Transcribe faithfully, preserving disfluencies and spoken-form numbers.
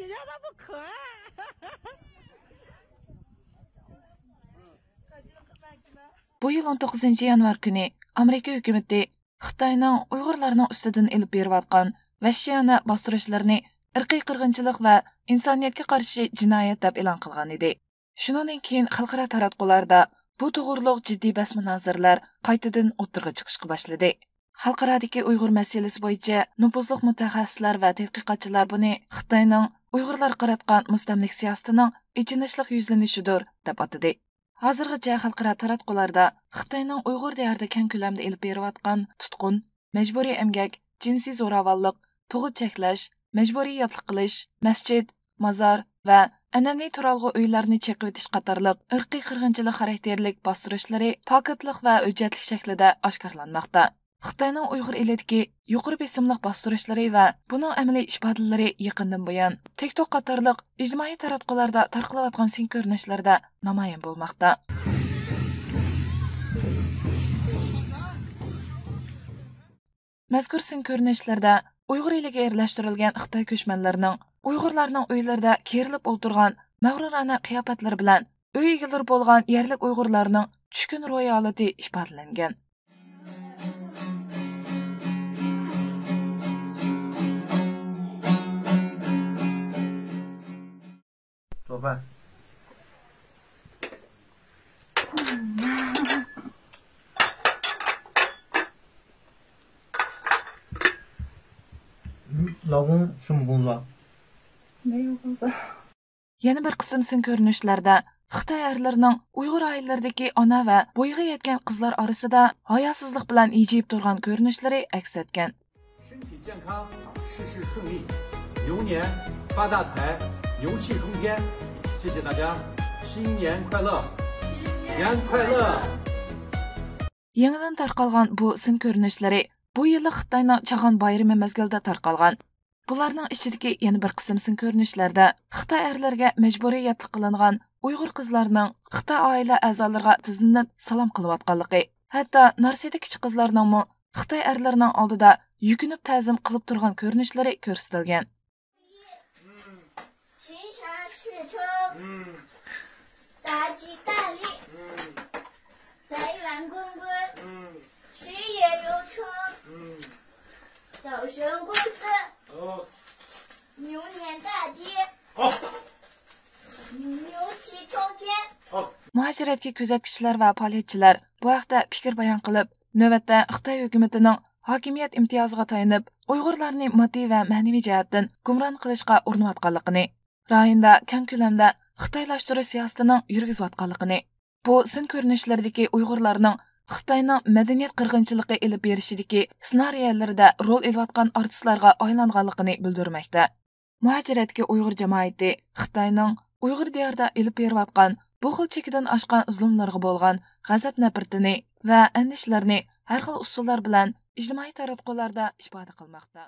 不可。 بۇ يىل ئون توققۇزىنچى يانۋار كۈنى ئامېرىكا ھۆكۈمىتى خىتاينىڭ ئۇيغۇرلارنىڭ ئۈستىدىن ئېلىپ بېرىۋاتقان ۋەھشىيانە باستۇرۇشلىرىنى ئىرقىي قىرغىنچىلىق ۋە ئىنسانىيەتكە قارشى جىنايەت دەپ ئېلان قىلغان ئىدى. شۇنىڭدىن كېيىن خەلقئارا تاراتقۇلاردا بۇ توغرۇلۇق جىددىي بەس مۇنازىرىلەر قايتىدىن ئوتتۇرىغا چىقىشقا باشلىدى. خەلقئارادىكى ئۇيغۇر مەسىلىسى بويىچە نوپۇزلۇق مۇتەخەسسىسلەر ۋە تەتقىقاتچىلار بۇنى خىتاينىڭ ئۇيغۇرلارغا قاراتقان مۇستەملىكە سىياسىتىنىڭ ئېچىنىشلىق يۈزلىنىشىدۇر، دەپ ئاتىدى. ھازىرغىچە خەلقئارا تاراتقۇلاردا خىتاينىڭ ئۇيغۇر دىيارىدا كەڭ كۆلەمدە ئېلىپ بېرىۋاتقان تۇتقۇن، مەجبۇرىي ئەمگەك، جىنسىي زوراۋانلىق، تۇغۇت چەكلەش، مەجبۇرىي ياتلىق قىلىش، مەسچىت، مازار ۋە ئەنئەنىۋى تۇرالغۇ ئۆيلەرنى چېقىۋېتىش قاتارلىق ئىرقىي قىرغىنچىلىق خاراكتېرلىك باستۇرۇشلىرى پاكىتلىق ۋە ھۆججەتلىك شەكلىدە ئاشكارىلانماقتا. خىتاينىڭ ئۇيغۇر ئېلىدىكى يۇقىرى بېسىملىق باستۇرۇشلىرى ۋە بۇنىڭ ئەمەلىي ئىپادىلىرى يېقىندىن بۇيان تىك توك قاتارلىق ئىجتىمائىي تاراتقۇلاردا تارقىلىۋاتقان سىن كۆرۈنۈشلەردە نامايان بولماقتا. مەزكۇر سىن كۆرۈنۈشلەردە ئۇيغۇر ئېلىگە يەرلەشتۈرۈلگەن خىتاي كۆچمەنلىرىنىڭ ئۇيغۇرلارنىڭ ئۆيلىرىدە كېرىلىپ ئولتۇرغان مەغرۇرانە قىياپەتلىرى بىلەن ئۆي ئىگىلىرى بولغان يەرلىك ئۇيغۇرلارنىڭ چۈشكۈن روھىي ھالىتى ئىپادىلەنگەن. 做饭。老公什么工作？没有工作。 يەنە بىر قىسىم سىن كۆرۈنۈشلەردە خىتاي ئەرلىرىنىڭ ئۇيغۇر ئائىلىلىرىدىكى ئانا ۋە بويىغا يەتكەن قىزلار ئارىسىدا ھاياسىزلىق بىلەن ھىجىيىپ تۇرغان كۆرۈنۈشلىرى ئەكس ئەتكەن. 身体健康，事事顺利，牛年发大财，牛气冲天。谢谢大家，新年快乐，新年快乐。 يېڭىدىن تارقالغان بۇ سىن كۆرۈنۈشلىرى بۇ يىللىق خىتاينىڭ چاغان بايرىمى مەزگىلىدە تارقالغان. بۇلارنىڭ ئىچىدىكى يەنە بىر قىسىم سىن كۆرۈنۈشلەردە خىتاي ئەرلىرىگە مەجبۇرىي ياتلىق قىلىنغان ئۇيغۇر قىزلارنىڭ خىتاي ئائىلە ئەزالىرىغا تىزلىنىپ سالام قىلىۋاتقانلىقى، ھەتتا نارسىدە كىچىك قىزلارنىڭمۇ خىتاي ئەرلىرىنىڭ ئالدىدا يۈكۈنۈپ تەزىم قىلىپ تۇرغان كۆرۈنۈشلىرى كۆرسىتىلگەن. 嗯，行侠侍称，嗯，大吉大利，嗯，财源滚滚，嗯，事业有成，嗯，早生贵子，哦，牛年大吉，哦，牛气冲天。 مۇھاجىرەتكە كۆزەتكۈچىلەر ۋە پائالىيەتچىلەر بۇ ھەقتە پىكىر بايان قىلىپ، نۆۋەتتە خىتاي ھۆكۈمىتىنىڭ ھاكىمىيەت ئىمتىيازىغا تايىنىپ، ئۇيغۇرلارنى ماددىي ۋە مەنىۋى جەھەتتىن گۇمران قىلىشقا ئۇرۇنۇۋاتقانلىقىنى، رايوندا كەڭ كۆلەمدە خىتايلاشتۇرۇش سىياسىتىنىڭ يۈرگۈزۈۋاتقانلىقىنى، بۇ سىن كۆرۈنۈشلىرىدىكى ئۇيغۇرلارنىڭ خىتاينىڭ مەدەنىيەت قىرغىنچىلىقى ئېلىپ بېرىشىدىكى سېنارىيەلىرىدە رول ئېلىۋاتقان ئارتىسلارغا ئايلانغانلىقىنى بىلدۈرمەكتە. مۇھاجىرەتتىكى ئۇيغۇر جامائىتى خىتاينىڭ ئۇيغۇر دىيارىدا ئېلىپ بېرىۋاتقان بۇ خىل چېكىدىن ئاشقان زۇلۇملىرىغا بولغان غەزەپ-نەپرىتىنى ۋە ئەندىشىلىرىنى ھەر خىل ئۇسۇللار بىلەن ئىجتىمائىي تاراتقۇلاردا ئىپادە قىلماقتا.